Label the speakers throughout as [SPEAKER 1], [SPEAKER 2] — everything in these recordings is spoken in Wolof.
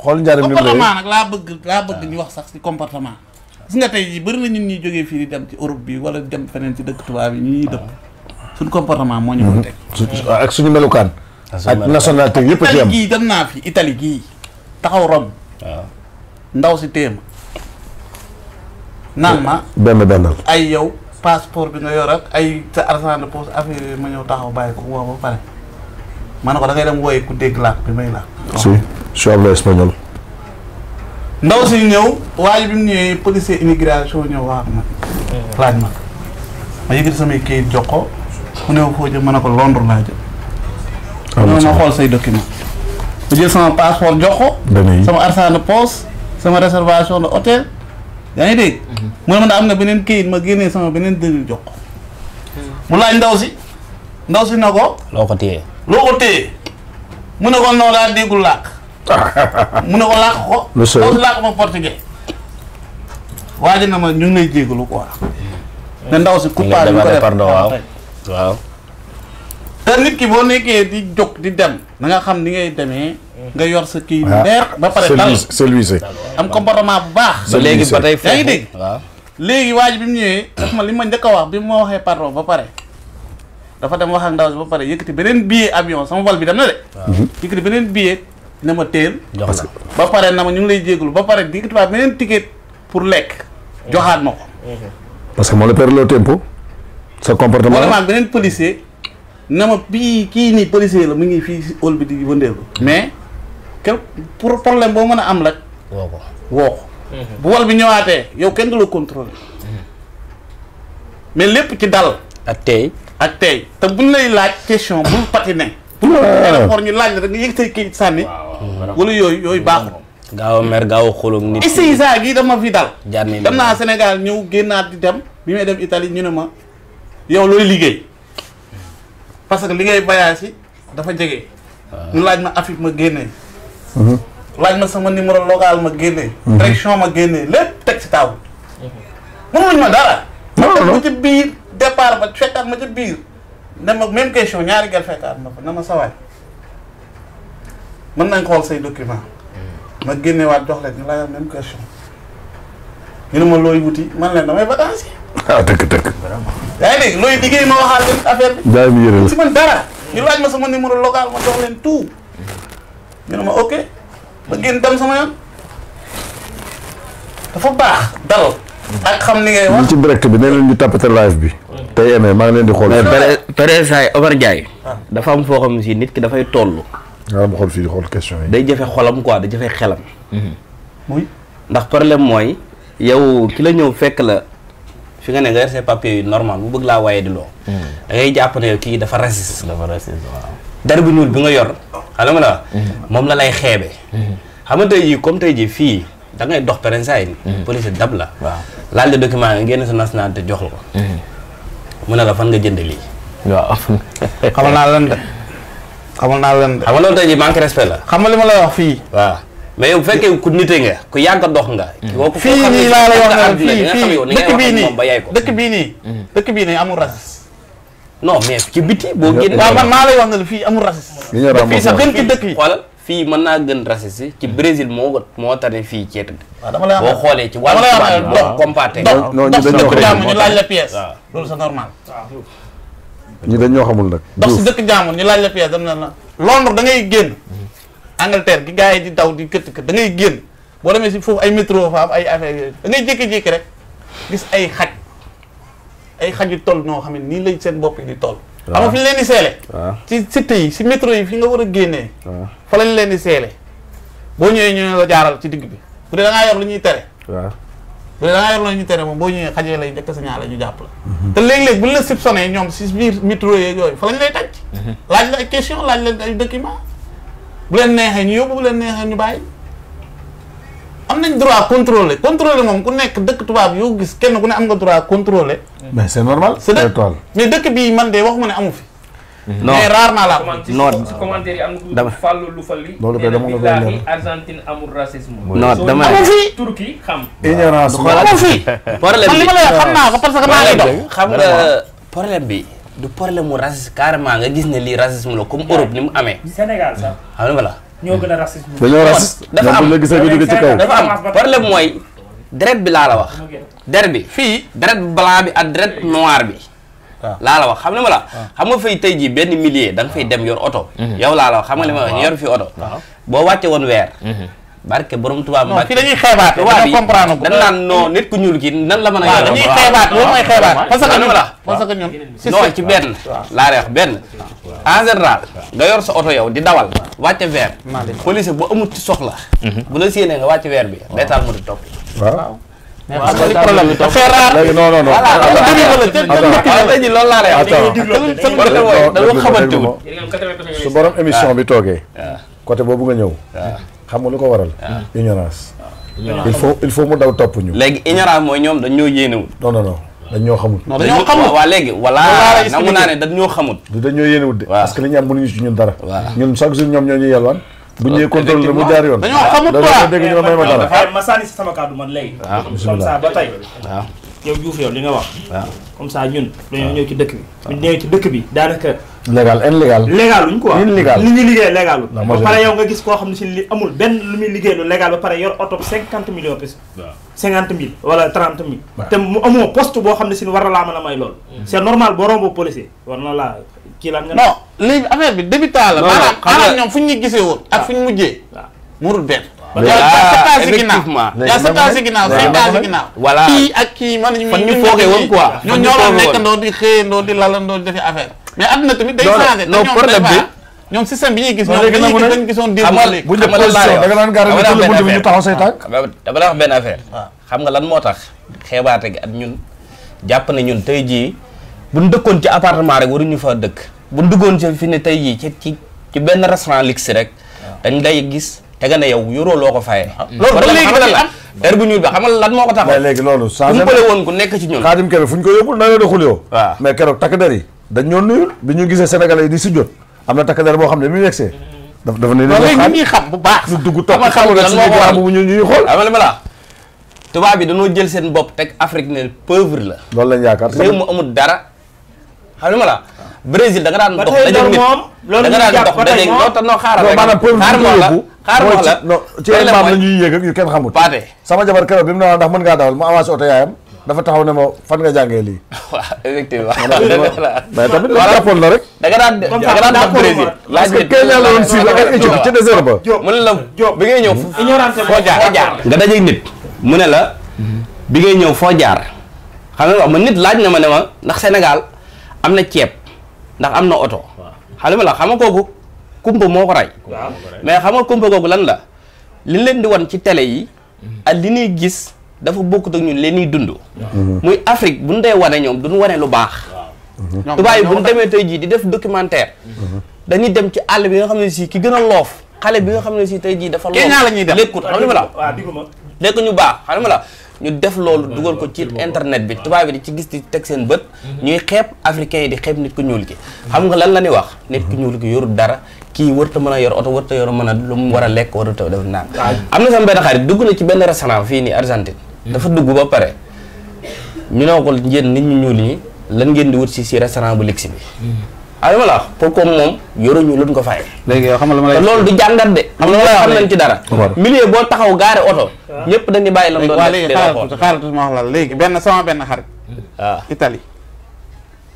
[SPEAKER 1] xool njariñ li
[SPEAKER 2] comportement nag laa bëgg ñu wax sax ci comportement. gis nga tey jii bëri na ñun ñuy jógee fii di dem ci Europe bi wala dem feneen ci dëkk tubaab yi ñuy dëkk suñu comportement moo ñu ko teg.
[SPEAKER 1] ak suñu melukaan. ak nationalité yëpp ci am
[SPEAKER 2] Italie gii dem naa fi Italie gii taxaw Rome.
[SPEAKER 3] waaw
[SPEAKER 2] ndaw si téema naan ma
[SPEAKER 1] benn
[SPEAKER 2] ay yow passeport bi nga yor ak ay sa argent de poche affaire yooyu ma ñëw taxaw bàyyi ko wax ba pare ma ne ko da ngay dem wooye ku dégg làkk bi may làkk.
[SPEAKER 1] si je hablo espagnol.
[SPEAKER 2] ndaw si ñëw waaye bi mu ñëwee policier immigration ñëw wax ma laaj ma ma yëkkati samay kayit jox ko mu ne foo jëm ma ne ko Londres laa jëm. ma xool say document ma jël sama passeport jox ko. sama argent de poche sama réservation de hôtel. yaa ngi dégg. mu ne ma am na beneen kayit ma génnee sama beneen devis jox ko. mu laaj ndaw si na ko.
[SPEAKER 3] loo ko téye
[SPEAKER 2] mu ne ko non daa déggul làkk. mu ne ko làkk ko.
[SPEAKER 1] lu sooy
[SPEAKER 2] ndaw si làkk ma portugais. waaj na ma ñu ngi lay jégalu quoi. ne ndaw si coupable bi ko def
[SPEAKER 3] waaw.
[SPEAKER 2] te nit ki boo nekkee di jóg di dem na nga xam ni ngay demee. nga yor sa kii leer ba pare dal
[SPEAKER 1] celui-ci
[SPEAKER 2] am comportement bu baax.
[SPEAKER 3] ba léegi ba tey
[SPEAKER 2] yaa ngi dégg.
[SPEAKER 3] waaw
[SPEAKER 2] léegi waaj bi mu ñëwee daf ma li ma njëkk a wax bi ma waxee pardon ba pare dafa dem wax ak ndaw si ba pare yëkkati beneen billet avion sama vol bi dem na de. yëkkati beneen billet na ma teel.
[SPEAKER 3] jox la
[SPEAKER 2] ba pare na ma ñu ngi lay jégalu ba pare yëkkati waa beneen ticket pour lekk joxaat ma ko.
[SPEAKER 1] parce que moo la perdre le tempo sa comportement.
[SPEAKER 2] wala maa beneen policier na ma bii kii nii policier la mu ngi fii si hall bi di wëndeelu mais quel pour problème boo mën a am rek. woo ko. bu wol bi ñëwaatee yow kenn du la contrôler mais lépp ci dal.
[SPEAKER 3] ak tey
[SPEAKER 2] te buñ lay laaj question bul patiner. bul aéroport ñu laaj la rek nga yëg say kii sànni. wala yooyu baaxul.
[SPEAKER 3] gaaw a mer gaaw a xulóog nit.
[SPEAKER 2] ici saa gi dama fi dal.
[SPEAKER 3] dem
[SPEAKER 2] naa Sénégal ñëw génnaat di dem bi may dem Italie ñu ne ma yow looy liggéey parce que li ngay voyage yi dafa jege. ñu laaj ma affiche ma génnee. laaj ma sama numéro local ma génnee. direction ma génnee lépp teg ci table. mënuñ ma dara. ma ci biir départ ba fekkaat ma ci biir. ne ma même question ñaari gel fekkaat ma fa na ma sawaay mën nañ xool say document ma génnewaat jox leen ñu laajal même question. ñu ne ma looy wuti man leen damay vacances yi.
[SPEAKER 1] dëgg.
[SPEAKER 2] yaa ngi dégg looy liggéey ma waxaal leen affaire bi.
[SPEAKER 1] jaay mi yëre la
[SPEAKER 2] si man dara. ñu laaj ma sama numéro local ma jox leen tout. ñu ne ma ok. ma génn dem sama yoon. dafa baax dal. ak xam ni ngay wax
[SPEAKER 1] ci direct bi nee leen ñu tapate live bi. tey amee maa ngi leen di xool.
[SPEAKER 3] président Omar Ndiaye. dafa am foo xam si nit ki dafay toll.
[SPEAKER 1] waaw ma xool fii di xool question yi.
[SPEAKER 3] day jafe xolam quoi da jafe xelam.
[SPEAKER 2] muy.
[SPEAKER 3] ndax problème mooy yow ki la ñëw fekk la fi nga ne nga yor ses papiers yu normal bu bëgg laa waaye di loo. da ngay jàpp ne kii dafa raciste. waaw. der bu ñuul bi nga yor. xam nga la moom la lay xeebe. xam nga tey jii comme tey jii fii da ngay dox perensaay ni police dab la. waaw laaj la document nga génn sa nationalité jox la ko. mu ne la fan nga jënd lii.
[SPEAKER 4] waaw.
[SPEAKER 2] xamal naa leen de.
[SPEAKER 3] xam nga loolu tey jii manque respect la.
[SPEAKER 2] xam nga li ma lay wax fii.
[SPEAKER 3] waaw mais yow bu fekkee ku nite nga ku yàgg a dox nga.
[SPEAKER 2] fii nii laa la wax ne fii dëkk bii nii amul raciste.
[SPEAKER 3] non mais ci biti boo génn.
[SPEAKER 2] waaw man maa lay wax ne fii amul raciste. fii sax gën ci dëkk yi.
[SPEAKER 3] xoolal fii mën naa gën raciste ci Brésil moo tane fii ceet bi.
[SPEAKER 2] waaw dama lay wax
[SPEAKER 3] boo xoolee ci wàllu tubaab dox compaté.
[SPEAKER 2] dox si dëkk jàmm ñu laaj la pièce. loolu c'est normal.
[SPEAKER 1] ñi dañ ñoo xamul nag.
[SPEAKER 2] dox si dëkk jàmm ñu laaj la pièce dem na la. Londres da ngay génn. Angleterre gi gars yi di daw di kët da ngay génn boo demee si foofu ay métro fa am ay affaire yooyu da ngay jékki-jékki rek gis ay xaj yu toll noo xam ne nii lay seen bopp yi di toll. waaw xam nga fi ñu leen di seele. ci cité yi si métro yi fi nga war a génnee. fa lañ leen di seele boo ñëwee ñu ne la jaaral ci digg bi bu dee da ngaa yor lu ñuy tere. bu dee da ngaa yor lu ñuy tere moom boo ñëwee xajee lay njëkk sa ñaar la ñu jàpp la. te léeg-léeg bu ñu la soupçonné ñoom si biir métro yeeg yooyu fa lañ lay tànc. laaj la ay question laaj la ay document bu leen neexee ñu yóbbu bu leen neexee ñu bàyyi am nañ droit contrôler moom ku nekk dëkk tubaab yoo gis kenn ku ne am nga droit contrôler.
[SPEAKER 1] mais c'est normal.
[SPEAKER 2] mais dëkk bii man de waxuma ne amu fi. mais rarement la
[SPEAKER 5] non commentaire yi am na ku fàllu lu fa li.
[SPEAKER 1] loolu kay dama nga koy
[SPEAKER 5] Argentine amul racisme.
[SPEAKER 3] non dama
[SPEAKER 2] amu fi
[SPEAKER 5] Turquie xam.
[SPEAKER 1] ignorance
[SPEAKER 2] amu fi.
[SPEAKER 3] problème
[SPEAKER 2] man li ma lay wax xam naa ko parce que maa ngi dox.
[SPEAKER 3] xam nga problème bi du problème mu racisme carrément nga gis ne lii racisme la comme Europe ni mu amee.
[SPEAKER 5] Sénégal sax.
[SPEAKER 3] xam nga la
[SPEAKER 5] ñoo gën a racisme.
[SPEAKER 1] dañoo raciste.
[SPEAKER 3] dafa am
[SPEAKER 1] ñoom bu ñu la gisee nga jóge ci kaw.
[SPEAKER 3] dafa am problème mooy deret bi laa la wax. deret bi fii deret blanc bi ak deret noir bi. laa la wax xam nga ma la. xam nga fay tey jii benn millier da nga fay dem yor oto. yow laa la wax xam nga li ma wax yor fi oto. boo wàcce woon weer. barke borom tubaab
[SPEAKER 2] non fii dañuy xeebaat dañoo comprendre ko
[SPEAKER 3] dañ naan non nit ku ñuul ki nan la mën a yor
[SPEAKER 2] dañuy xeebaat loolu mooy xeebaat parce que ñun
[SPEAKER 3] non ci benn laa lay wax benn en général nga yor sa oto yow di dawal wàcce verre police bu amul ci soxla bu la séenee nga wàcce verre bi day taal mu di topp
[SPEAKER 1] waaw.
[SPEAKER 2] mais xam nga li problème bi dafa rare
[SPEAKER 1] léegi non non non.
[SPEAKER 3] tey ji loolu laa lay wax seen problème mooy dañoo xamante wul
[SPEAKER 1] su borom émission bi toogee. côté boobu nga ñëw. xam nga lu ko waral. ignorance. il faut mu daw topp ñu.
[SPEAKER 3] léegi ignorance mooy ñoom dañ ñoo yéenewul.
[SPEAKER 1] non non non dañ ñoo xamut.
[SPEAKER 2] non dañoo xamut
[SPEAKER 3] waa léegi voilà nangu naa ne dañ ñoo xamut.
[SPEAKER 1] du dañ ñoo yéenewut de. parce que li ñu am mënuñu ci ñun dara.
[SPEAKER 3] voilà
[SPEAKER 1] ñun chaque jour ñoom ñoo ñuy yelwaan. bu ñu ñëwee contrôle mu jaar yoon.
[SPEAKER 2] dañoo xamut quoi
[SPEAKER 1] da dégg ñu ne may ma dara.
[SPEAKER 5] ma sànni si sama kàddu man léegi.
[SPEAKER 3] waaw
[SPEAKER 5] comme ça ba tey.
[SPEAKER 3] waaw
[SPEAKER 5] yow Diouf yow li nga wax.
[SPEAKER 3] waaw
[SPEAKER 5] comme ça ñun dañoo ñëw ci dëkk bi. bu ñu ñëwee ci dëkk bi daanaka.
[SPEAKER 1] légal illégal.
[SPEAKER 5] légal luñ quoi.
[SPEAKER 1] illégal
[SPEAKER 5] li ñu liggéey légalul.
[SPEAKER 1] la
[SPEAKER 5] ba pare yow nga gis koo xam ne si li amul benn lu muy liggéey lu légal ba pare yor oto 50 millions pes. 50 000 wala 30 000. te mu amoo poste boo xam ne si war na laa mën a may lool. c'est normal boo romboo policier war na laa kii lan nga.
[SPEAKER 2] non léegi affaire bi débutant la. maanaam ñoom fu ñu gisee woon ak fu ñu mujjee. murul benn.
[SPEAKER 3] effectivement
[SPEAKER 2] yaa 7 ans si ginnaaw 5 ans si ginnaaw.
[SPEAKER 3] voilà
[SPEAKER 2] kii ak kii man ñu
[SPEAKER 3] fan ñu foogee woon quoi
[SPEAKER 2] ñoo ñoo la nekkandoo di xëyandoo di lalandoo di defi affaire mais àdduna tamit day changé te
[SPEAKER 3] non problème bi
[SPEAKER 2] ñoom système bi ñuy gis
[SPEAKER 1] léegi
[SPEAKER 2] ñoom dañu gisoon démb léegi
[SPEAKER 1] bu ñu def position da nga naan gaare ñu tëll bunt bi ñu taxaw say tànk.
[SPEAKER 3] dama la wax benn affaire xam nga lan moo tax xeebaate gi ak ñun jàpp ne ñun tey jii buñ dëkkoon ci appartement rek waruñu fa dëkk buñ duggoon ci fi ne tey jii ci benn restaurant luxe rek dañ day gis te nga ne yow yoroo loo ko fayee.
[SPEAKER 2] loolu ba léegi da am
[SPEAKER 3] der bu ñuul bi xam nga lan moo ko tax.
[SPEAKER 1] mais léegi loolu changé na
[SPEAKER 3] kumpale woon ku nekk ci ñun.
[SPEAKER 1] Xaadim Kebe fu ñu ko yóbbul na de xulio.
[SPEAKER 3] waaw
[SPEAKER 1] mais keroog takk der yi dañ ñoo nuyul bi ñu gisee sénégalais yi di si jot am na takk der boo xam ne bi mu yegsee dafa ne
[SPEAKER 2] léegi ñu ngi xam bu baax
[SPEAKER 1] ñu dugg topp xamul rek suñu grand bu ñu ñuy xool.
[SPEAKER 3] xam nga li ma la tubaab bi dañoo jël seen bopp teg Afrique ne pauvre la.
[SPEAKER 1] loolu lañ yaakaar.
[SPEAKER 3] réew mu amul dara xam nga li ma la Brésil da nga daan dox dajeeg nit
[SPEAKER 5] loolu
[SPEAKER 3] da nga daan dox dajeeg noo tax noo xaaral rek
[SPEAKER 1] maanaam pauvre
[SPEAKER 3] xaar moo la xaar moo la
[SPEAKER 1] non ci ay maam la ñuy yéeg ak yu kenn xamul.
[SPEAKER 3] paate
[SPEAKER 1] sama jabar keroog bi mu ne ndax mën ngaa dawal mu avancé oto yaayam dafa taxaw ne ma fan nga jàngee lii.
[SPEAKER 3] waaw effectivement
[SPEAKER 1] mais tamit loolu jàppoon la rek.
[SPEAKER 3] da nga daan dox Brésil
[SPEAKER 1] parce que Kenya la woon suivre ak Éthiopie ci désert ba.
[SPEAKER 3] mu ne la bi ngay ñëw foo jaar nga dajeeg nit mu ne la bi ngay ñëw foo jaar xam nga wax ma nit laaj na ma ne ma ndax Sénégal am na ceeb ndax am na oto xam nga la xam nga kooku kumpa moo ko rey mais xam nga kumpa kooku lan la li leen di wan ci télé yi ak li ñuy gis dafa bokkut ak ñun li ñuy dund muy Afrique bu ñu dee wane ñoom duñu wane lu baax tubaab yi bu ñu demee tey jii di def documentaire dañuy dem ci àll bi nga xam ne si ki gën a loof xale bi nga xam ne si tey jii dafa loof
[SPEAKER 2] Kenya la ñuy def
[SPEAKER 3] lekkut xam nga la lekk ñu baax xam nga la ñu def loolu dugal ko ci internet bi tubaab bi di ci gis di teg seen bët ñuy xeeb africain yi di xeeb nit ku ñuul ki xam nga lan la ñuy wax nit ku ñuul ki yorul dara kii warta mën a yor oto warta yor mën a lu mu war a lekk warata def naan am na sama benn xarit dugg na ci benn restaurant fii nii Argentine dafa dugg ba pare ñu ne ko yéen nit ñu ñuul ñi lan ngeen di wut si restaurant bu luxe bi ma la pour comme moom yoruñu luñ ko fay
[SPEAKER 2] léegi yow xam nga lu ma lay
[SPEAKER 3] loolu du jàngat de xam nga xam nañ ci dara milieu boo taxaw gaare oto ñëpp dañuy bàyyi lam doon
[SPEAKER 2] waaw léegi xaaral tuuti ma wax la léegi sama benn xarit
[SPEAKER 3] waaw
[SPEAKER 2] Italie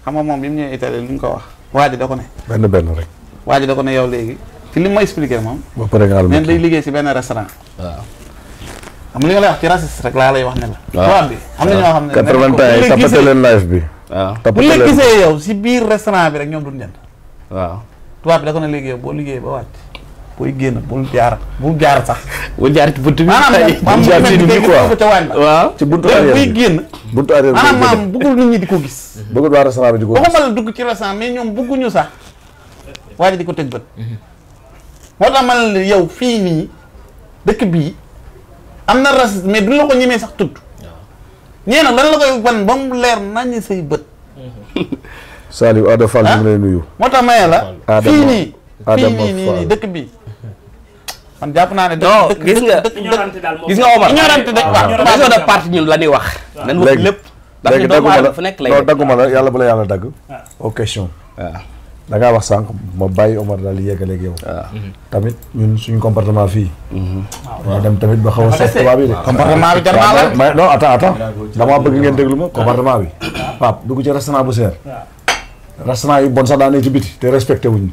[SPEAKER 2] xam nga moom bi mu ñëwee Italie li ñu ko wax waa ji da ko ne
[SPEAKER 1] benn rek.
[SPEAKER 2] waa ji da ko ne yow léegi ci li ma expliqué moom
[SPEAKER 1] ba pare nga
[SPEAKER 2] neen day liggéey si benn restaurant
[SPEAKER 3] waaw
[SPEAKER 2] xam nga li nga lay wax ci raciste rek laa lay wax ne la tubaab bi xam na ñoo xam ne
[SPEAKER 1] 81 yi tapate leen live bi.
[SPEAKER 3] waaw
[SPEAKER 2] bu la gisee yow si biir restaurant bi rek ñoom duñ jënd
[SPEAKER 3] waaw
[SPEAKER 2] tubaab bi da ko ne léegi yow boo liggéey ba wàcc booy génn bul jaar sax
[SPEAKER 3] bu jaar ci buntu bi
[SPEAKER 2] maanaam
[SPEAKER 1] jaar ci digg bi quoi
[SPEAKER 2] ko ca wàññi
[SPEAKER 3] waaw
[SPEAKER 1] ci buntu arrière
[SPEAKER 2] buy
[SPEAKER 1] bi
[SPEAKER 2] génn
[SPEAKER 1] buntu arrière bi
[SPEAKER 2] maanaam maam bëggul nit ñi di ko gis
[SPEAKER 1] bëggul waa restaurant bi di ko gis.
[SPEAKER 2] waxuma la dugg ci restaurant mais ñoom bëgguñu sax waa ji di ko tëg bët moo tax man la yow fii nii dëkk bii am na raciste mais duñ la ko ñemee sax tudd ñee nag lan la koy wan ba mu leer nañ say bët
[SPEAKER 1] Saliou Ada Fall ñu ngi lay nuyu.
[SPEAKER 2] moo tax maye la
[SPEAKER 1] Adama
[SPEAKER 2] fii nii
[SPEAKER 1] Adama
[SPEAKER 2] nii dëkk bii man jàpp naa ne
[SPEAKER 3] non gis nga gis nga Omar
[SPEAKER 2] ignorante de waaw
[SPEAKER 3] réseau de parti ñun la ñuy wax nañ wax lépp ndax ñu doomu aadama fu nekk lay
[SPEAKER 1] non dagguma la yàlla bu la yàlla dagg aux questions
[SPEAKER 3] waaw
[SPEAKER 1] da ngaa wax sànq ma bàyyi Omar daal di yeggaleeg yow. tamit ñun suñu comportement fii. waaw dem tamit ba xaw a seet tubaab yi de.
[SPEAKER 2] comportement bi jar naa la.
[SPEAKER 1] mais non attends damaa bëgg ngeen déglu ma comportement bi. Pape dugg ci restaurant bu seer. restaurant yi bon sax daa ne ci biti te respecté wuñ.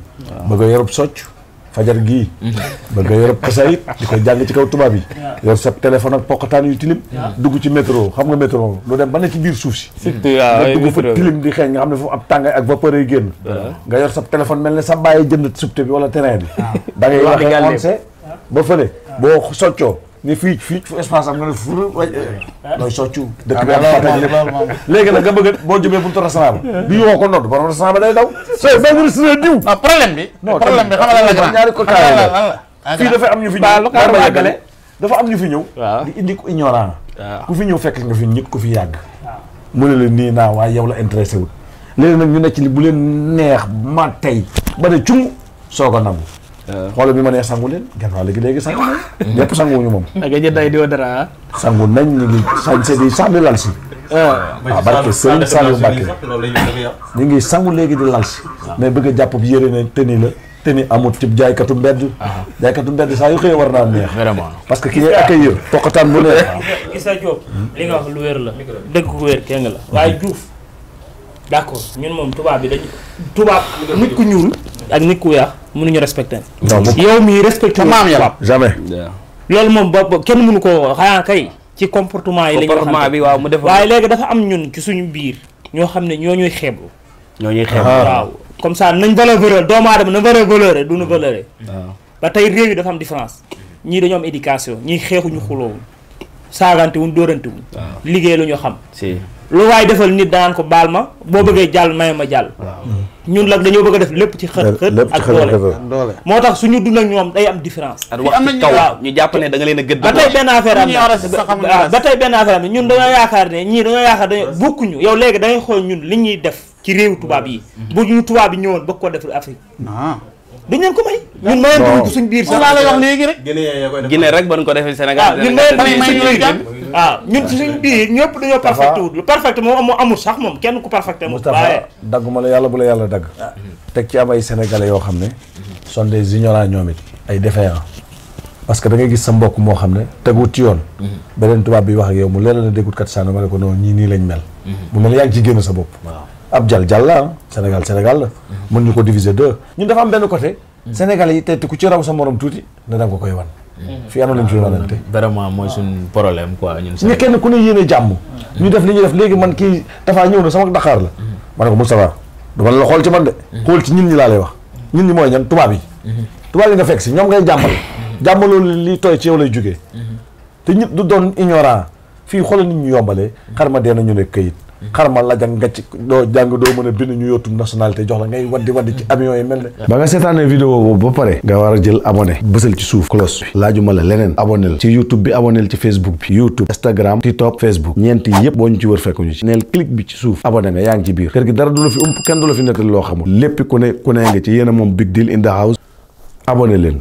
[SPEAKER 1] bëgg a yorub socc fajar gii. bëgg a yorub xasayit di ko jàng ci kaw tubaab yi. yor sa téléphone ak poqataan yu tilim. dugg ci métro xam nga métro lu dem ba ne ci biir suuf si.
[SPEAKER 3] surtout waaw
[SPEAKER 1] nga dugg fa tilim di xeeñ nga xam ne foofu ab tàngaay ak vapeur yi génn. nga yor sa téléphone mel ne sa bàyyi jënd subte bi wala terrain bi. da ngay waxee once ba fële boo soccoo ni fii fu espace am nga ne fur nooy soccu dëkk bi am fàtte léegi nag nga bëgg boo jëmee buntu restaurant ba di yoo ko nodd borom restaurant ba day daw benn restaurant diw
[SPEAKER 2] non problème bi xam nga lan la
[SPEAKER 1] ñaari ko kaay la fii dafay am ñu fi ñëw dafa am ñu fi ñëw di indi ko ignorant ku fi ñëw fekk nga fi nit ku fi yàgg mu ne la nii naa waaye yow la intéressé wul léegi nag ñu nekk ci li bu leen neex ma tey ba ne cung soo ko nangu xoolal bi ma nee sangu leen genn waa léegi sangu nañ ñëpp sanguwuñu moom
[SPEAKER 3] nga jënday di dara
[SPEAKER 1] sangu nañ ñu ngi sañse di sànni lal si waaw barke Sëriñ Saliou Mbacke ñu ngi sangu léegi di lal si mais bëgg a jàpp bi yére ne tëni la tëni amut ci jaaykatu mbedd saa yu xëyee war naa neex
[SPEAKER 3] vraiment
[SPEAKER 1] parce que ki ngay accueillir tokkataan bu neex
[SPEAKER 5] Issa Diop li nga wax lu wér la dëgg ko wér keng la waaye Diouf d'accord ñun moom tubaab bi dañu tubaab nit ku ñuul ak nit ku weex mënuñu respecté yow mii respecté maam ya
[SPEAKER 1] jamais
[SPEAKER 5] loolu moom ba kenn mënu ko xanaa kay ci comportement yi
[SPEAKER 3] comportement bi waaw mu def
[SPEAKER 5] waaye léegi dafa am ñun ci suñu biir ñoo xam ne ñoo ñuy xeeblu waaw comme ça nañ valeur doomu aadama na valeur du nu valeur ba tey réew yi dafa am différence ñii dañoo am éducation ñii xeexuñu xuloowuñ saagante wuñ dóorante wuñ liggéey lu ñu xam lu waaye defal nit danaan ko baal ma boo bëggee jàll may ma jàll ñun nag dañoo bëgg a def lépp ci xët ak doole moo tax suñu dund ak ñoom day am différence
[SPEAKER 3] am nañ waaw ñu jàpp ne da nga leen a gëdd
[SPEAKER 5] ba tey benn affaire am ba tey benn affaire am ñun dañoo yaakaar ne ñii dañoo yaakaar dañoo bokkuñu yow léegi da ngay xool ñun li ñuy def ci réewu tubaab yi bu ñu tubaab yi ñëwoon bëgg ko def Afrique dañ leen ko may ñun mayeen ko suñ biir sax
[SPEAKER 2] laa lay wax léegi rek
[SPEAKER 3] Guinée rek ba ñu ko defee Sénégal
[SPEAKER 5] ñun mayeen waaw ñun ci suñ biir ñëpp dañoo perfecté wut lu perfecté moom amul sax moom kenn ku perfecté moom
[SPEAKER 1] Moustapha dagguma la yàlla bu la yàlla dagg teg ci am ay sénégalais yoo xam ne sont des ignorants ñoom it ay défaillants parce que da ngay gis sa mbokk moo xam ne teguut ci yoon beneen tubaab bi wax ak yow mu leer la déggut kat sànni ma ne ko non ñii nii lañ mel mu mel yaa ngi ci génn sa bopp ab jal la Sénégal la mën ñu ko diviser deux ñun dafa am benn côté sénégalais yi te ku ci raw sa morom tuuti ne da nga ko koy wan fii ano lañ fi wanante
[SPEAKER 4] vraiment mooy suñ problème quoi ñun
[SPEAKER 1] ñu kenn ku ne yéene jàmm ñu def li ñuy def léegi man kii dafaa ñëw na sama Dakar la ma ne ko Moustapha du man la xool ci man de xool ci ñin ñi laa lay wax ñin ñi mooy ñan tubaab yi nga fekk si ñoom ngay jàmmaloo li tooy ci yow lay jógee te ñit du doon ignorant fii xoolal nit ñu yombalee xar ma dee na ñu ne këyit xar ma la jàng ngacc doo jàng doo mën a bind ñu yóotum nationalité jox la ngay waddi ci avion yi mel ne ba nga seetaanee vidéo boobu ba pare nga war a jël abonné bësal ci suuf cloche bi laajuma la leneen abonnel ci YouTube bi abonnel ci Facebook bi YouTube Instagram TikTok Facebook ñeenti yëpp boo ñu ci wër fekkuñu ci neel clic bi ci suuf abonné nga yaa ngi ci biir kër gi dara du la fi kenn du la fi nettali loo xamul lépp ku ne nga ci yéen a moom Big Deal in the house abonné leen